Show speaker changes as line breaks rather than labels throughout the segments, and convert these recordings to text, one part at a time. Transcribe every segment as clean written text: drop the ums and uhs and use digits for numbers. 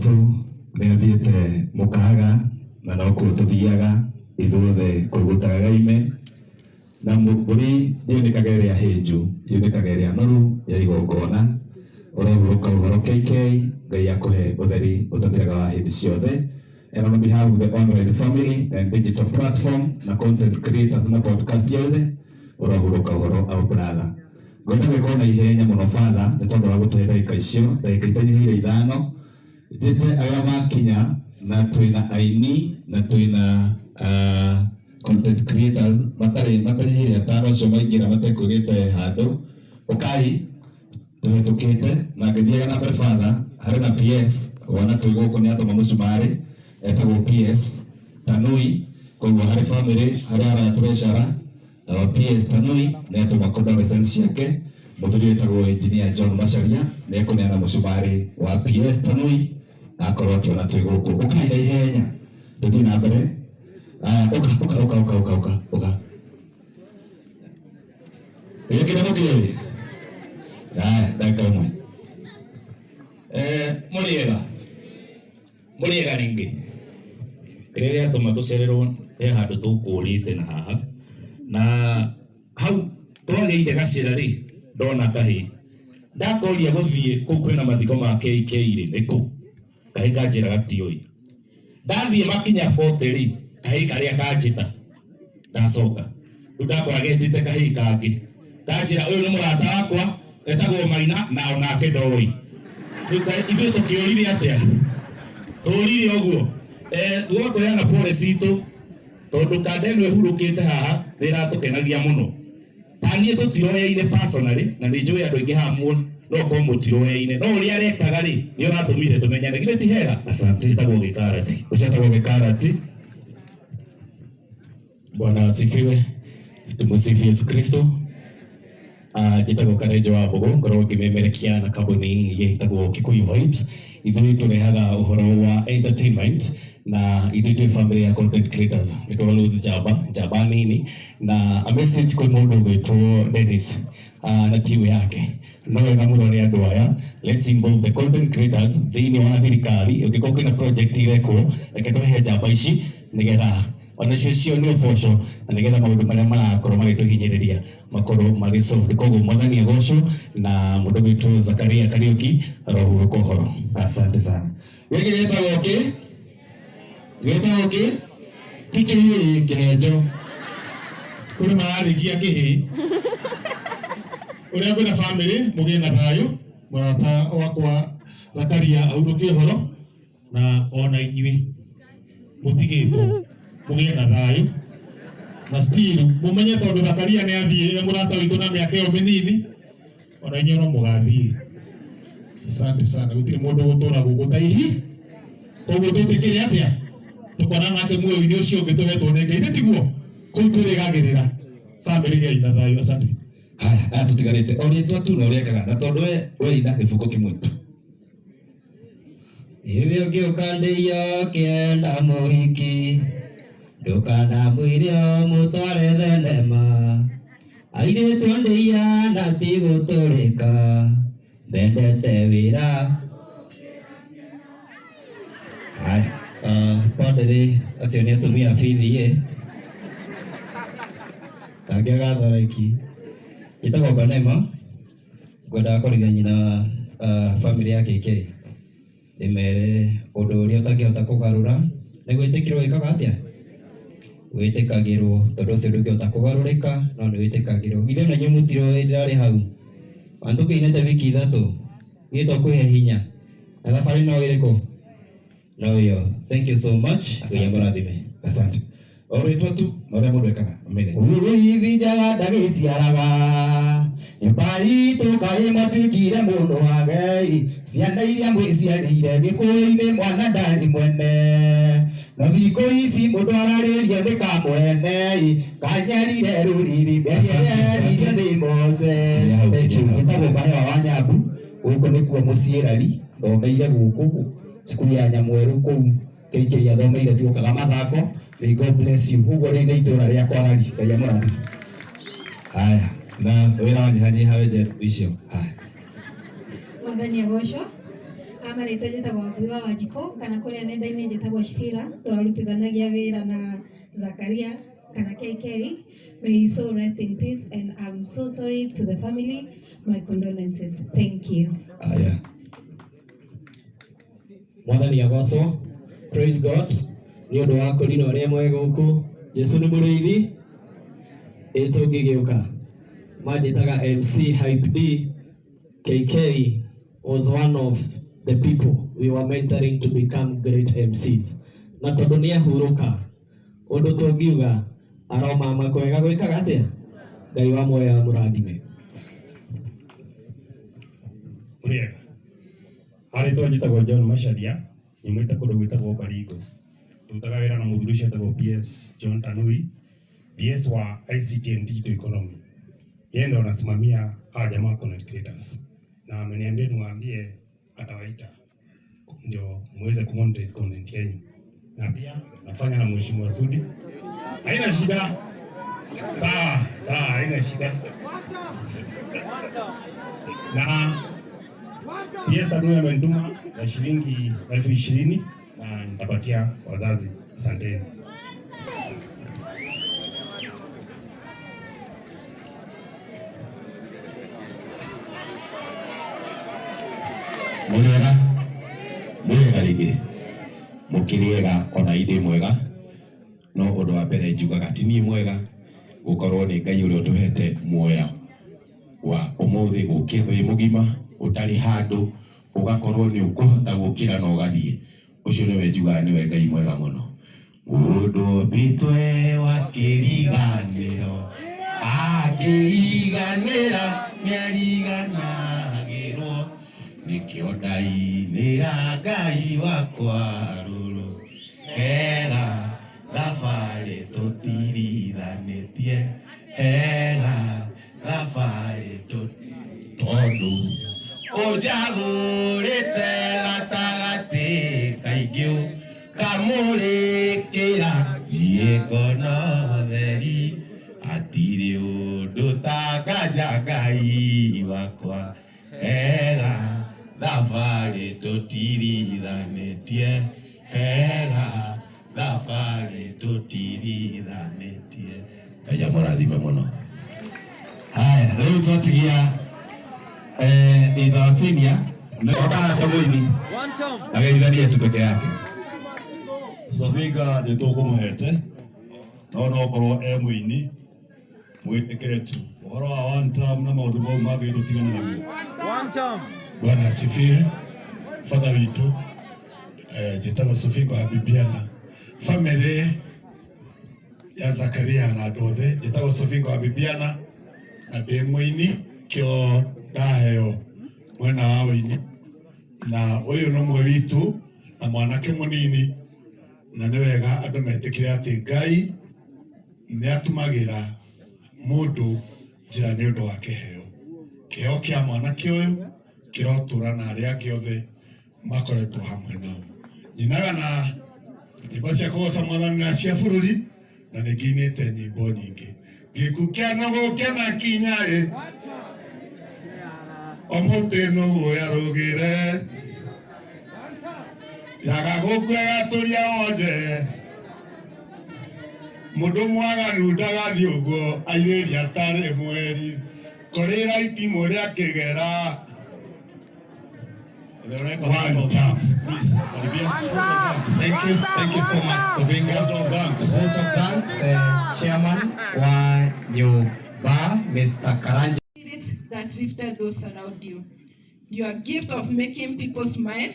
Witũ nĩ athiĩte mũkaga na nokuo tũthiaga ithuothe kũrugutaga gaime na mbũri ndĩonekaga ĩrĩa hĩnju, yonekaga ĩrĩa noru ya igongona. Ũrohurũka ũhoro KK, Ngai akũhe ũtheri ũtathiraga wa hĩndĩ ciothe. And on behalf of the online family and digital platform na content creators na podcast yothe, ũrohurũka ũhoro, our brother. Ngwenda gwĩka na ihenya mũno, father, nĩ tondũ wa gũtũhe ndagĩka icio, ndagĩka itanyihĩire 5, njĩte arĩa makinya na twĩna aini na twĩna content creators matarĩ matanyihĩire 5, acio maingĩra matekwĩgĩte handũ. Ũkai tũhĩtũkĩte na ngĩthiaga na mbere, father, harĩ na PS wona twĩ gũkũ nĩ atũma mũcumarĩ etagwo PS Tanui. Koguo harĩ family, harĩ ara treasurer na PS Tanui nĩ atũma condolence ciake. Mũthuri wĩtagwo Engineer John Macharia nĩ ekũneana mũcumarĩ wa PS Tanui akorwo akĩona twĩ gũkũ. Ũkai na ihenya tũthiĩ na mbere. Aya, ũka, ũka, ũka, ũka, ũka, ũka, ũka. Gĩkĩ nĩ mũkĩũĩ. Aya, ndagĩka 1.
Mũrĩega, mũrĩega rĩngĩ. Kĩrĩa gĩatũma tũcererwo, he handũ tũkũrĩte na haha na hau twagĩire gacĩra rĩ, ndona kahĩ ndakoria gũthiĩ kũu kwĩna mathiko ma KK rĩ, nĩkũ kahĩ kanjĩra gatiũĩ. Ndathiĩ makinya 40 rĩ, kahĩ karĩa kanjĩta ndacoka rĩu ndakora getĩte kahĩ kangĩ, kanjĩra ũyũ nĩ mũrata wakwa etagwo Maina na onake ndoĩ. Rĩu ithuĩ tũkĩũrire atĩa? Tũrire ũguo. Tuoka kũheana pole citũ tondũ kanda ĩno ĩhurũkĩte haha nĩ ĩratũkenagia mũno. Ta niĩ tũtiroyaine personally na nĩ njũĩ andũ aingĩ haha no korwo mũtiroyaine, no ũrĩa arekaga rĩ nĩ ũratũmire tũmenyane. Githĩ ti hega?
Asante.
Njĩtagwo Gĩkarati.
Ũcetagwo Gĩkarati.
Bwana asifiwe. Tumsifu Yesu Kristo. Njĩtagwo Karenjo wa Mbũgũ, ngoragwo ngĩmemerekia na kambuni ĩtagwo Kikuyu Vibes. Ithuĩ tũrehaga ũhoro wa entertainment na ithuĩ twĩ family ya content creators. Nĩ twa lose njamba, njamba nini, na a message kwĩ mũndũ ũgwĩtwo Dennis na timu yake. No wega mũno nĩ andũ aya. Let's involve the content creators thĩinĩ wa thirikari. Ũngĩkorwo kwĩna project irekwo, reke tũhe njamba ici nĩgetha onacio cio nĩ ũboco na nĩgetha maũndũ marĩa marakorwo magĩtũhinyĩrĩria makorwo marĩ solved. Koguo Mwathani agocwo na mũndũ witũ Zakaria Kariuki arohurũka ũhoro.
Asante sana. Gĩkĩ gĩtagwo kĩ? Gĩtagwo kĩ? Ti kĩhĩĩ, kĩhenjo.
Kũrĩ mararĩkia kĩhĩĩ. Ũrĩa kwĩna family mũgĩe na thayũ, mũrata wakwa Zakaria ahurũke ũhoro na ona inyuĩ mũtigĩtwo mũgĩe na thayũ na still mũmenye tondũ Zakaria nĩ athiĩ e mũrata witũ na mĩaka ĩyo mĩnini, ona inyuĩ no mũgathiĩ. Asante sana. Gũtirĩ mũndũ ũgũtũra gũkũ ta ihi, koguo twĩtĩkĩre atĩa tũkona nake muoyo-inĩ ũcio ũngĩ tũhetwo nĩ Ngai, tiguo kũu twĩrĩgagĩrĩra. Family gĩai na thayũ. Asante.
Haya, aya tũtigarĩte o rĩtwa tu na ũrĩa ekaga na tondũ we ina gĩbuko kĩmwe tu.
Iwe ũngĩũka ndĩio kĩenda mũhiki, ndũkanamwĩre mũtware thenema. Airĩtu ndĩia na ti gũtũrĩka, mendete wĩra.
Haya.
Padre, acio nĩ atumia a bithi ĩ nangĩ agatharaiki. Njĩtagwo Banema, ngwendaga kwarĩria nyina family ya KK, ndĩmere ũndũ ũrĩa ũtangĩhota kũgarũra nĩ gwĩtĩkĩrwo. Wĩkaga atĩa? Wĩtĩkagĩrwo, tondũ ũcio ndũngĩhota kũgarũrĩka, no nĩ wĩtĩkagĩrwo. Githĩ ona inyuĩ mũtiroĩ ndĩrarĩ hau ona tũkĩinĩte wiki 3 githĩ to kwĩhe hinya na thabarĩ no ĩrĩkũ no ĩyo. Thank you so much. Ngai amũrathime.
Asante. O rĩtwa tu na ũrĩa mũndũ ekaga, a minute.
Rũithi njaga ndagĩciaraga nyũmba itũ, kaĩ mwatuĩkire mũndũ wagei ciana iria mwĩciarĩire gĩkũyũ-inĩ, mwana ndarĩ mwene, no thikũ ici mũndũ ararĩrio nĩ kamwene kanyarire rũriri mbeereririo nĩ Moses. Thank you. Njĩtagwo Kahewa wa Nyambu, gũkũ nĩkuo mũciĩ rari, thomeire gũkũ cukuru ya Nyamwerũ kũu KK athomeire, tuokaga mathako. May God bless you. Ũguo rĩ nĩ itũra rĩakwa rari. Ngai amũrathime.
Haya, na wĩra wanyihanyiha wenje icio. Haya.
Mwathani agocwo. Amarĩtwa njĩtagwo Wambui wa Wanjikũ kana kũrĩa nenda-inĩ njĩtagwo Shifira. Tũrarutithanagia wĩra na Zakaria kana KK. May his soul rest in peace, and I'm so sorry to the family. My condolences. Thank you.
Aya.
Mwathani agocwo. Praise God. Nĩ ũndũ wa kũrina ũrĩa mwega gũkũ. Jesu nĩ mũrĩithi. Ĩ tũngĩgĩũka. Manjĩtaga MC Hype D. KK was one of the people we were mentoring to become great MCs. Na tondũ nĩ ahurũka, ũndũ tũngiuga aromama kwega gwĩkaga atĩa? Ngai wa muoyo amũrathime.
Mũrĩega. Harĩtwa njĩtagwo John Macharia, nyumĩte kũndũ gwĩtagwo Baringo. Ndutaga wĩra na mũthuri ũcio etagwo PS John Tanui, PS wa ICT and Digital Economy. Yeye ndo anasimamia hawa jamaa content creators. Na ameniambia niwaambie atawaita ndio muweze kumonetize content yenu. Na pia nafanya na Mheshimiwa Sudi. Haina shida. Sawa, sawa, haina shida. Na PS Tanui amenituma na shilingi 20,000 na nitapatia wazazi. Asanteni.
Mũrĩega, mũrĩega rĩngĩ, mũkĩrĩega ona indĩ mwega, no ũndũ wa mbere njugaga ti niĩ mwega, gũkorwo nĩ Ngai ũrĩa ũtũhete muoya wa ũmũthĩ gũkĩra wĩ mũgima, ũtarĩ handũ, ũgakorwo nĩ ũkũhota gũkĩra na ũgathiĩ. Ũcio nĩwe njugaga nĩwe Ngai mwega mũno. Mũndũ ũmbĩtwe wa kĩriganĩro, akĩiganĩra nĩariganagĩrwo. Nĩkĩo ndainĩra Ngai wakwa rũrũ, hega thabarĩ tũtirithanĩtie, hega thabarĩ tondũ ũnjagũrĩte gatagatĩ kaingĩ ũkamũrĩkĩra niĩ ngona ũtheri, hatirĩ ũndũ ta nganja Ngai wakwa, hega thabarĩ tũtirithanĩtie, hega thabarĩ tũtirithanĩtie. Ngai amũrathime mũno. Haya, rĩu twatigia itha senior okaga ta mũini ageithanie tu peke yake.
Sofinga nĩ tũkũmũhete no nokorwo e mũini mwĩtĩkĩre tu ũhoro wa one term na maũndũ mau mangĩ tũtigane naguo.
One term.
Bwana asifiwe. Father witũ, njĩtagwo Sofinga Habibiana, family ya Zakaria na andũ othe. Njĩtagwo Sofinga Habibiana na ndĩ mũini kĩo ndaheo mwena wa ũini, na ũyũ nĩ ũmwe witũ na mwanake mũnini, na nĩ wega andũ metĩkĩre atĩ Ngai nĩ atumagĩra mũndũ njĩra nĩ ũndũ wa kĩheo. Kĩheo kĩa mwanake ũyũ kĩrotũra na arĩa angĩ othe makoretwo hamwe nao. Nyinaga na nyĩmbo cia kũgoca Mwathani na cia bũrũri, na nĩ ngĩinĩte nyĩmbo nyingĩ. Gĩkuũ kĩa nũgũ kĩana kinya ĩ, o mũtĩ nũgũ yarũgĩre, yaga gũkua yatũria wonje, mũndũ mwaganu ndagathiĩ ũguo airĩria atarĩ mweri, kũrĩra itimũ rĩa kĩgera. One time.
Thank you so much, Sofinga. Vote of thanks, Chairman wa Nyumba, Mr. Karanja.
Spirit that lifted those around you. Your gift of making people smile,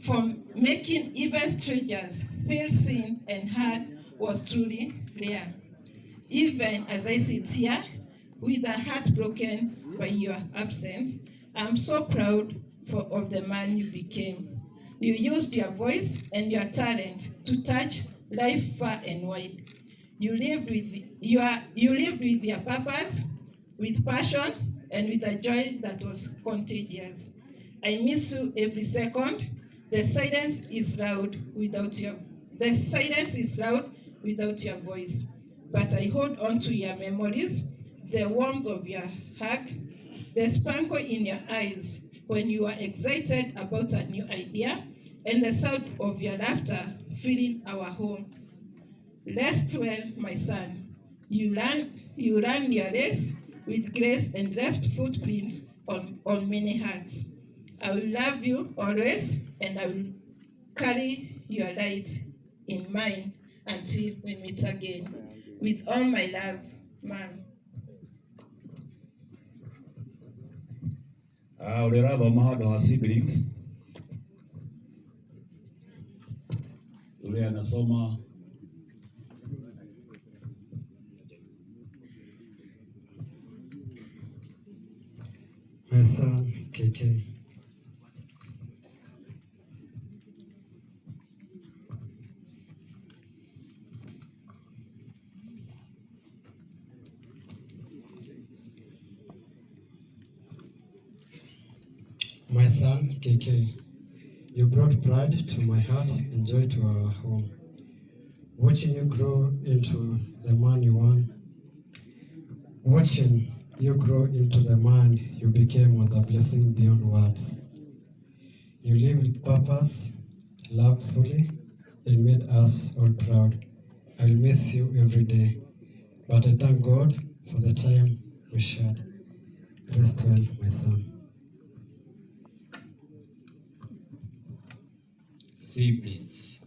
from making even strangers feel seen and heard, was truly rare. Even as I sit here with a heart broken by your absence, I'm so proud of the man you became. You used your voice and your talent to touch life far and wide. You lived with your purpose, with passion, and with a joy that was contagious. I miss you every second. The silence is loud without your voice. But I hold on to your memories, the warmth of your hug, the sparkle in your eyes, when you are excited about a new idea, and the sound of your laughter filling our home. Rest well, my son. You ran your race with grace and left footprints on many hearts. I will love you always, and I will carry your light in mine until we meet again. With all my love, Mom.
Ũrĩa ũrathoma handũ ha siblings, yule anasoma
My son, KK. My son, KK, you brought pride to my heart and joy to our home. Watching you grow into the man you want, watching you grow into the man you became was a blessing beyond words. You lived with purpose, loved fully, and made us all proud. I will miss you every day, but I thank God for the time we shared. Rest well, my son.
Siblings,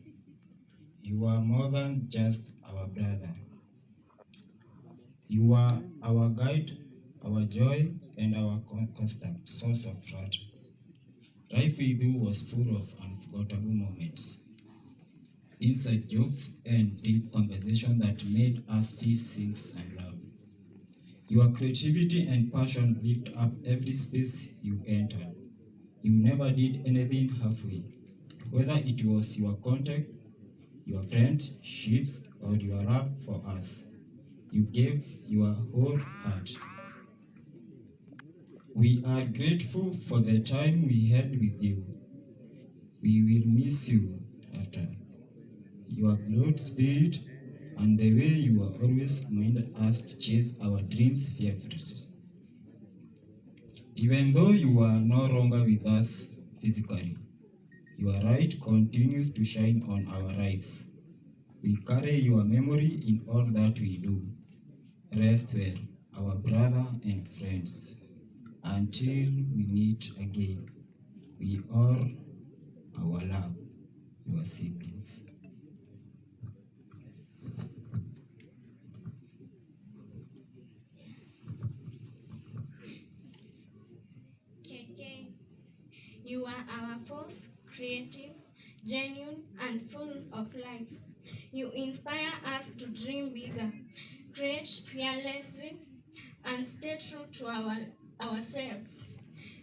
you are more than just our brother. You are our guide, our joy, and our constant source of pride. Life with you was full of unforgettable moments, inside jokes, and deep conversation that made us feel seen and loved. Your creativity and passion lift up every space you entered. You never did anything halfway, whether it was your contact, your friendships, or your love for us. You gave your whole heart. We are grateful for the time we had with you. We will miss you after. Your good spirit and the way you are always reminded us to chase our dreams fearlessly. Even though you are no longer with us physically, your light continues to shine on our lives. We carry your memory in all that we do. Rest well, our brother and friends. Until we meet again, we all our love, your siblings.
KK, you are our force, creative, genuine, and full of life. You inspire us to dream bigger, create fearlessly, and stay true to ourselves.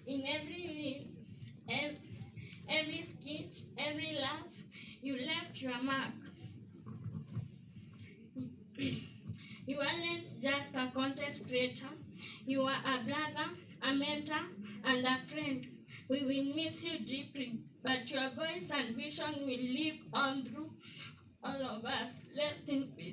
In every reel, every skit, every laugh, you left your mark. You aren't just a content creator. You are a brother, a mentor, and a friend. We will miss you deeply, but your voice and vision will live on through all of us. Rest in peace.